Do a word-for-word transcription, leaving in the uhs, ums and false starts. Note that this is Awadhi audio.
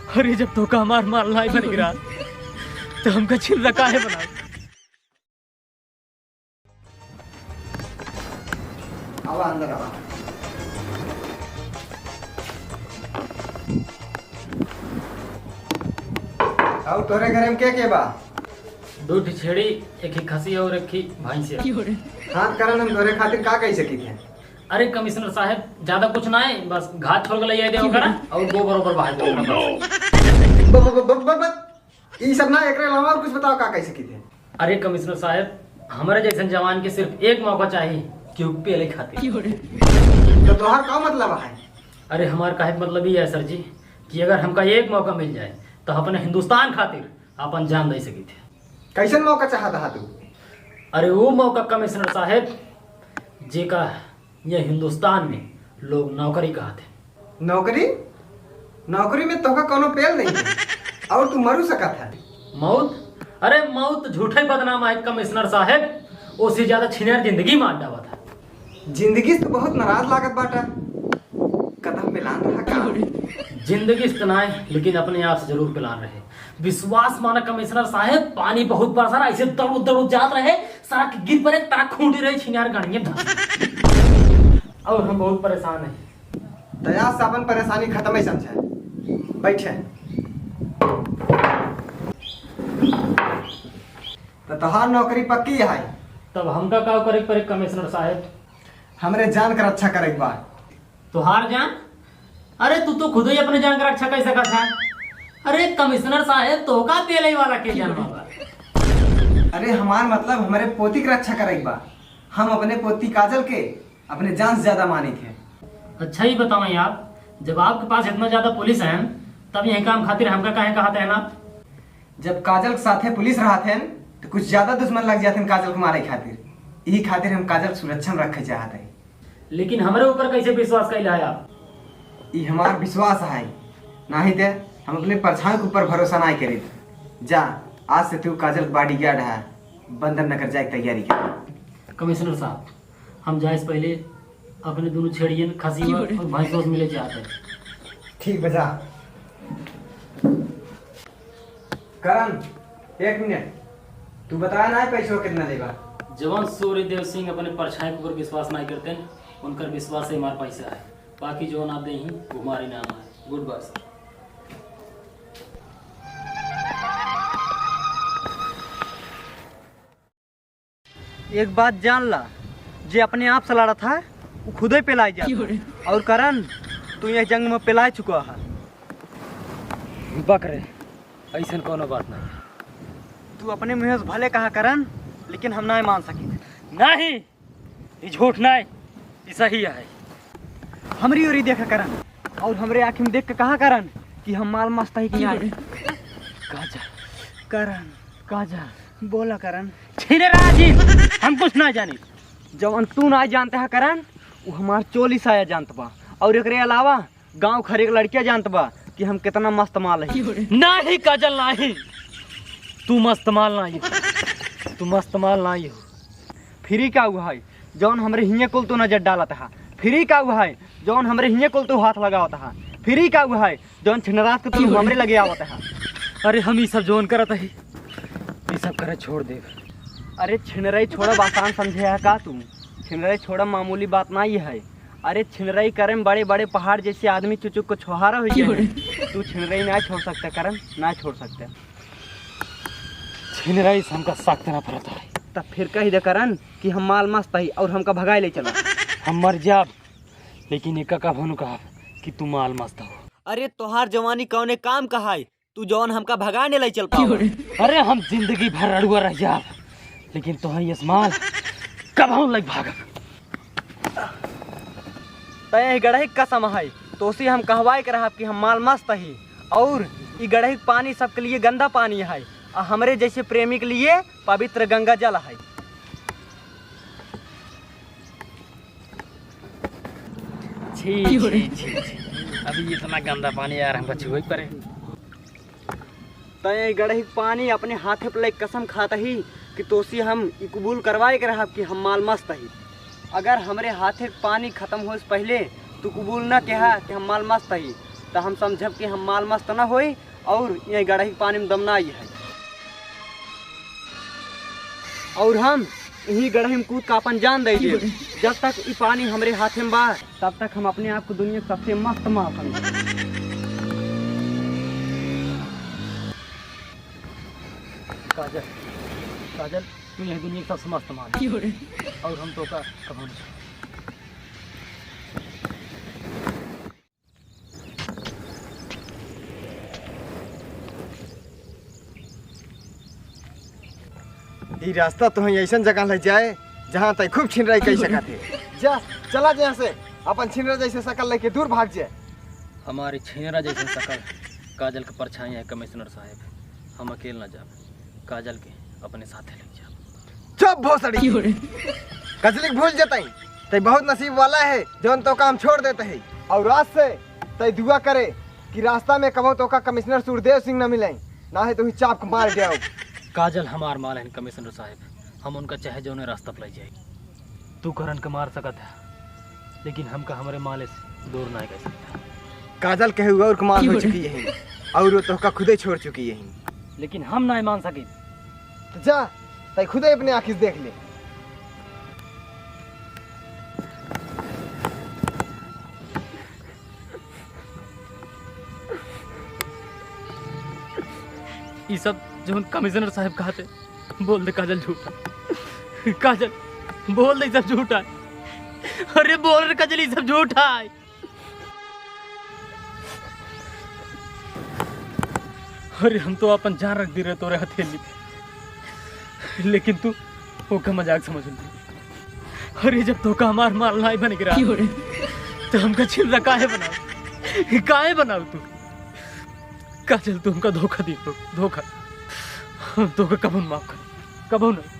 अरे, जब तोहका हमार माल नाहीं बन गिरा, तो हमका छिनरा काहे बनाए? आवा, अंदर आवा। अउर तोहरे घरे में के के बा? दो ठे छेड़ी, एक ही खसी अउर एक ही भैंसिया। हाँ, करण, हम तोहरे खातिर का कइ सकित है? अरे कमिश्नर साहेब, ज्यादा कुछ नाहीं, बस घास छोल के लइ आइ दे ओकरा, अउर गोबर ओबर बहाइ दे ओकरा। ब-, ब-, ब-, ब-, ब-, ई सब ना, एकरे अलावा अउर कुछ बताओ, का कइ सकित है? अरे कमिश्नर साहेब, हमरे जइसन जवान के सिर्फ एक मौका चाही कि उ पेले खातिर। तो तोहार का मतलब है? अरे हमार कहे के मतलब ई है सर जी कि अगर हमका एक मौका मिल जाए तो अपने हिंदुस्तान खातिर अपन जान दइ सकित है। कइसन मौका चाहत हा तू? अरे वो मौका कमिश्नर साहेब, जेका ये हिंदुस्तान में लोग नौकरी कहत हैं। नौकरी? नौकरी में तोहका कउनो पेल नहीं है। अउर तू मरू सकत है। मौत? अरे मौत झूठे बदनाम है कमिश्नर साहेब, ओसे ज्यादा छिनेर जिंदगी मार डावत है। जिंदगी से तो बहुत नाराज लागत बाटा। कदम पेलान रहा का? जिंदगी से तो नाहीं, लेकिन अपने आप से जरूर पेलान रहे। विश्वास माना कमिश्नर साहेब, पानी बहुत बरसा रहा, ऐसे दड़ुद दड़ुद जात रहे, सड़क गिर पड़े, ताक खूंटी रही, छिनार गाड़ियाँ धंस। अउर हम बहुत परेशान हैं। दया से अपन परेशानी खत्म ही समझे। बैठे। तो तोहार नौकरी पक्की है। तब हमका का करे के पड़े कमिश्नर साहेब? हमरे जान के रक्षा करे के बा। तोहार जान? अरे तू तो खुद ही अपने जान के रक्षा कइ सकत है। अरे कमिश्नर साहेब, तोहका पेलइ वाला के जान बाबा? अरे हमार मतलब हमरे पोती के रक्षा करे के बा। हम अपने पोती काजल के अपने जान से ज्यादा मानित है। अच्छा ही बताओ यार, जब आपके पास इतना ज्यादा पुलिस है, तब यही काम खातिर हमका काहे कहत है ना? जब काजल के साथे पुलिस रहत है, तो कुछ ज्यादा दुश्मन लग जाते हैं काजल को मारे खातिर। यही खातिर हम काजल के सुरक्षा में रखे चाहत है। लेकिन हमरे ऊपर कैसे विश्वास कैला है आप? ई हमार विश्वास है, नाहीं ते हम अपने परछाई के ऊपर भरोसा नाहीं करीत। जा, आज से तू काजल के बॉडीगार्ड है, बंदर नगर जाए के तैयारी कर। कमिश्नर साहब, हम जाए से पहले अपने दोनों छेड़ियन खसी और भैंसों से मिले चाहते हैं। ठीक बा, जा। करण, एक मिनट, तू बताया ना पैसवा कितना लेबा? जवन सूर्यदेव सिंह अपने परछाई के ऊपर विश्वास नाहीं करते, उनकर विश्वास ही हमार पैसा है, बाकी जवन आप देही, वो हमार इनाम है। Goodbye sir. एक बात जान ला, जे अपने आप से लड़त है, वो खुदे पेलाई जात है। और करण, तू यह जंग में पेलाय चुका है। बक रे, ऐसन कोनो बात नहीं। तू अपने मुँह से भले कहा करण, लेकिन हम नाहीं मान सकी। नहीं, ये झूठ नहीं, ये सही है। हमरी ओरी देखा करण, और हमरे आँखी में देख के कहा करण कि हम माल मस्त ही कि नाहीं। काजल। करण। काजल। बोला करण। छिनरा जी, हम कुछ ना जानी। जवन तू ना जानते है करण, वो हमार चोली साया जानत बा, और एकरे अलावा गाँव के हर एक लड़किया जानत बा कि हम कितना मस्त माल है। नहीं काजल, नहीं, तू मस्त माल नहीं हो, तू मस्त माल नहीं हो। फिरी का हुआ है, जौन हमरे हिये कुल तो नजर डालत हा? फिरी का हुआ है, जौन हमरे हिये कुल तो हाथ लगावत हा? फिरी का हुआ है, जौन छिनरात के तू हमरे लगे आवत हा? अरे, हम ई सब जौन करत ही, ई सब करे छोड़ देब। अरे, छिनरई छोड़ब आसान समझे है का तू? छिनरई छोड़ब मामूली बात ना ही है। अरे, छिनरई करे में बड़े बड़े पहाड़ जैसे आदमी चुचुक को छोहारा हो गया है। तू छिनरई ना छोड़ सकता करण, ना छोड़ सकता। छिनरई से हमका सख्त नफरत है। तब फिर कह दे करण कि हम माल मस्त ही और हमका भगाए ले चला। हम मर जाब, लेकिन एका कभो न कहब कि तू माल मस्त हो। अरे, तोहार जवानी कौने काम का है, तू जौन हमका भगाए ले चल पाओ? अरे, हम जिंदगी भर रड़ुआ रह जाब, लेकिन तोहई यस माल कभो न लग भागब। तय गड़ही कसम है, तोसी हम कहवाए के रहब कि हम माल मस्त ही, और ई गड़ही के पानी सबके लिए गंदा पानी है, आ हमरे जैसे प्रेमी के लिए पवित्र गंगा जल है। छी, छी, छी, छी। अभी इतना गंदा पानी यार हमका छुए पड़े। तय गड़ही के पानी अपने हाथे पे लेके कसम खात ही कि तोसी हम ई कबूल करवाए के रहब कि हम माल मस्त ही। अगर हमरे हाथे के पानी खत्म होए से पहले तू कबूल ना कहा कि हम माल मस्त ही, त हम समझब कि हम माल मस्त न होई और यही गड़ही के पानी में दम ना आई है। और हम यही गड़ही में कूद के आपन जान दे देब। जब तक ई पानी हमरे हाथे में बा, तब तक हम अपने आप को दुनिया के सबसे मस्त माल समझब। काजल, काजल, तू यही दुनिया के सबसे मस्त माल है। और हम तोका कबो नहीं। ई रास्ता तोहई ऐसन जगह ले जाए, जहाँ तई खूब छिनराई कई सकत है। जा, चला जा यहाँ से, अपन छिनरा जैसे शकल लेके दूर भाग जा। हमारी छिनरा जैसे शकल काजल के परछाई है, कमिश्नर साहब, हम अकेल ना जाब, काजल के अपने साथे ले जाब। चुप भोसड़ी! कजली के भूल जतई, तई बहुत नसीब वाला है, जौन तोका हम छोड़ देते है। और आज से तई दुआ करे कि रास्ता में कबो तोका कमिश्नर सूरदेव सिंह न मिले, ना है तो ही चाप के मार देव। काजल हमार माल है कमिश्नर साहब, हम उनका चाहे जौने रास्ता पर ले जाए। तू करन के मार सकत है, लेकिन हमका हमरे माले से दूर ना कर सकता। काजल कहे हुआ और कमाल हो चुकी है, और वो तोहका खुदे छोड़ चुकी है। लेकिन हम ना मान सके। तो जा, तई खुदे अपने आँखी से देख ले। ई सब जौन कमिश्नर साहब कहते, बोल दे काजल झूठा। काजल, बोल दे ई सब झूठा है। अरे बोल रे काजल, ई सब झूठा है। अरे हम तो अपन जान रख दी रहे तोरे हथेली पे, लेकिन तू ओका मजाक समझ ली। अरे जब तोका हमार माल नाई बने गिरा, तो हमका छिनरा काहे बनाऊ? काहे बनाऊ तू? काजल, तू हमका धोखा दी, तो धोखा। हम तोका कबो न माफ कर, कबो नहीं।